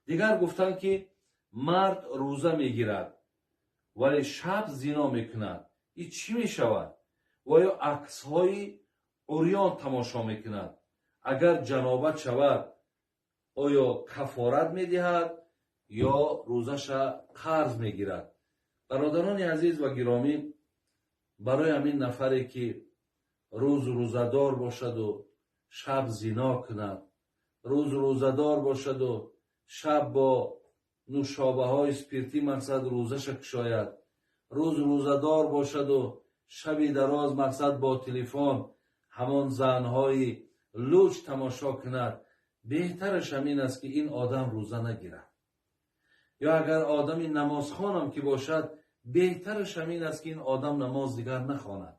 Дигар гуфтанд, ки мард рӯза мегирад, вале шаб зино мекунад, ин чӣ мешавад? Ва ё аксҳои урён тамошо мекунад, агар ҷанобат шавад, оё кафорат медиҳад ё рӯзаша қарз мегирад? Бародарони азиз ва гиромӣ, барои ҳамин нафаре, ки рӯз рӯзадор бошаду шаб зино кунад, рӯз рӯзадор бошаду шаб бо нӯшобаҳои спиртӣ, мақсад, рӯзаша кушояд, рӯз рӯзадор бошаду шаби дароз, мақсад, бо телефон ҳамон занҳои луч тамошо кунад, беҳтараш ҳамин аст, ки ин одам рӯза нагирад. Ё агар одами намозхонам ки бошад, беҳтараш ҳамин аст, ки ин одам намоз дигар нахонад,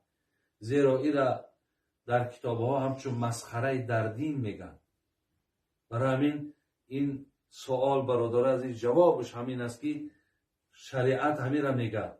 зеро ира дар китобҳо ҳамчун масхараи дар дин мегӯянд. Барои ҳамин ин суол, бародари азиз, ҷавобаш ҳамин аст, ки шариат ҳамира мегӯяд.